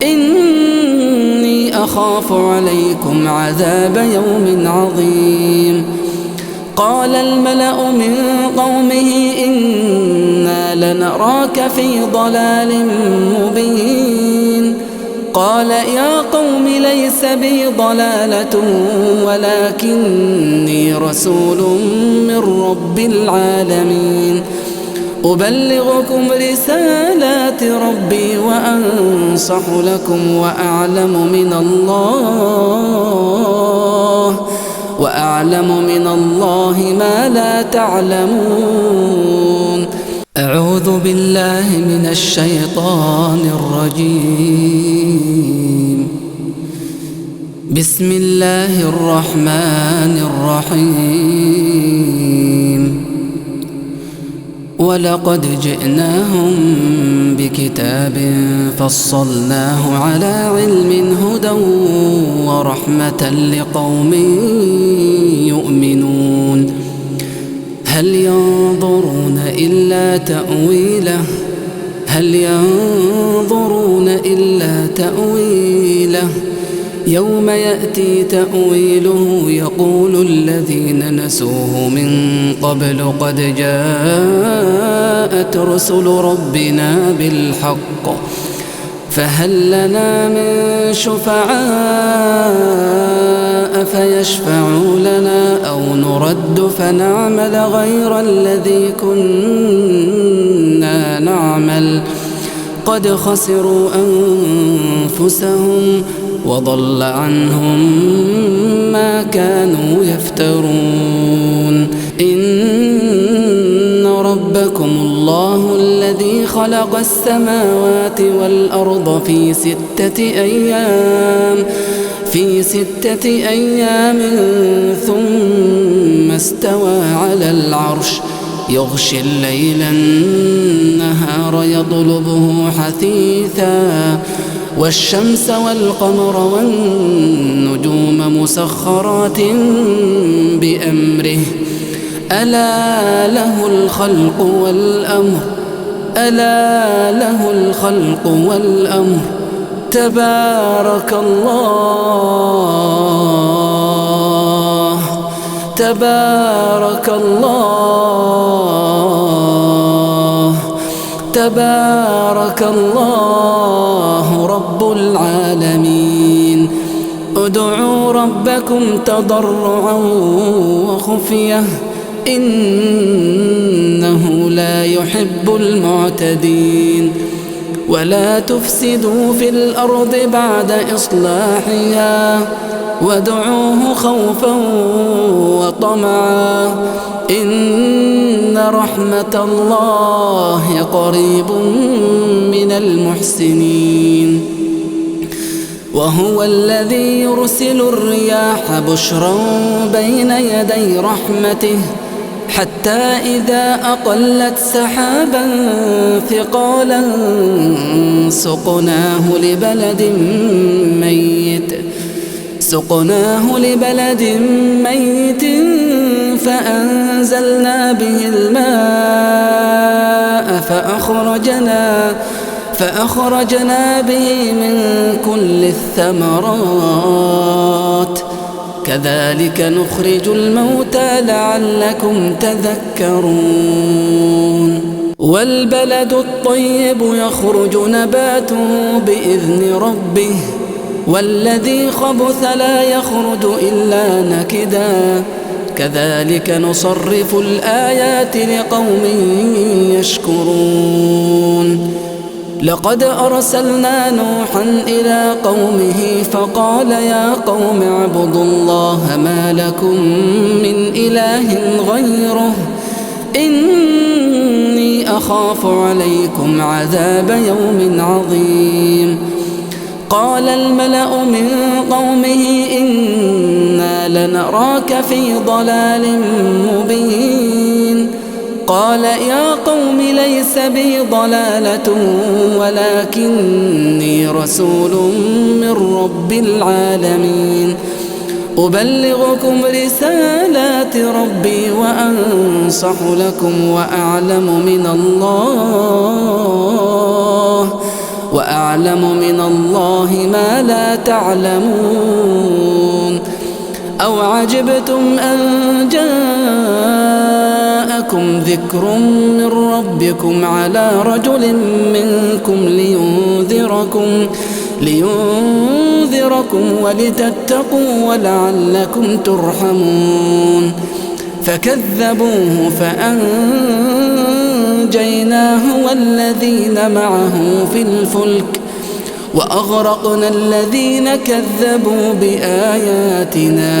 إني أخاف عليكم عذاب يوم عظيم. قال الملأ من قومه إنا لنراك في ضلال مبين. قال يا قوم ليس بي ضلالة ولكني رسول من رب العالمين. أبلغكم رسالات ربي وأنصح لكم وأعلم من الله ما لا تعلمون. أعوذ بالله من الشيطان الرجيم. بسم الله الرحمن الرحيم. ولقد جئناهم بكتاب فصلناه على علم هدى ورحمة لقوم يؤمنون. هل ينظرون إلا تأويله يوم يأتي تأويله يقول الذين نسوه من قبل قد جاءت رسل ربنا بالحق فهل لنا من شفعاء فيشفعوا لنا أو نرد فنعمل غير الذي كنا نعمل. قد خسروا أنفسهم وضل عنهم ما كانوا يفترون. إن ربكم الله الذي خلق السماوات والأرض في ستة أيام ثم استوى على العرش يغشي الليل النهار يطلبه حثيثا والشمس والقمر والنجوم مسخرات بأمره ألا له الخلق والأمر تبارك الله رب العالمين. ادعوا ربكم تضرعا وخفية إنه لا يحب المعتدين. ولا تفسدوا في الأرض بعد إصلاحها وادعوه خوفا وطمعا إن رحمة الله قريب من المحسنين. وهو الذي يرسل الرياح بشرا بين يدي رحمته حتى إذا أقلت سحابا ثقالا سقناه لبلد ميت فأنزلنا به الماء فأخرجنا به من كل الثمرات. كذلك نخرج الموتى لعلكم تذكرون. والبلد الطيب يخرج نباته بإذن ربه والذي خبث لا يخرج إلا نكدا. كذلك نصرف الآيات لقوم يشكرون. لقد أرسلنا نوحا إلى قومه فقال يا قوم اعبدوا الله ما لكم من إله غيره إني أخاف عليكم عذاب يوم عظيم. قال الملأ من قومه إنا لنراك في ضلال مبين. قال يا قوم ليس بي ضلالة ولكني رسول من رب العالمين. أبلغكم رسالات ربي وأنصح لكم وأعلم وأعلم من الله ما لا تعلمون. أو عجبتم أن جاءكم ذكر من ربكم على رجل منكم لينذركم ولتتقوا ولعلكم ترحمون. فكذبوه فأنجيناه والذين معه في الفلك وأغرقنا الذين كذبوا بآياتنا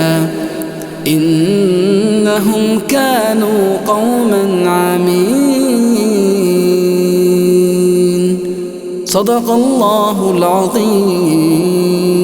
إنهم كانوا قوما عمين. صدق الله العظيم.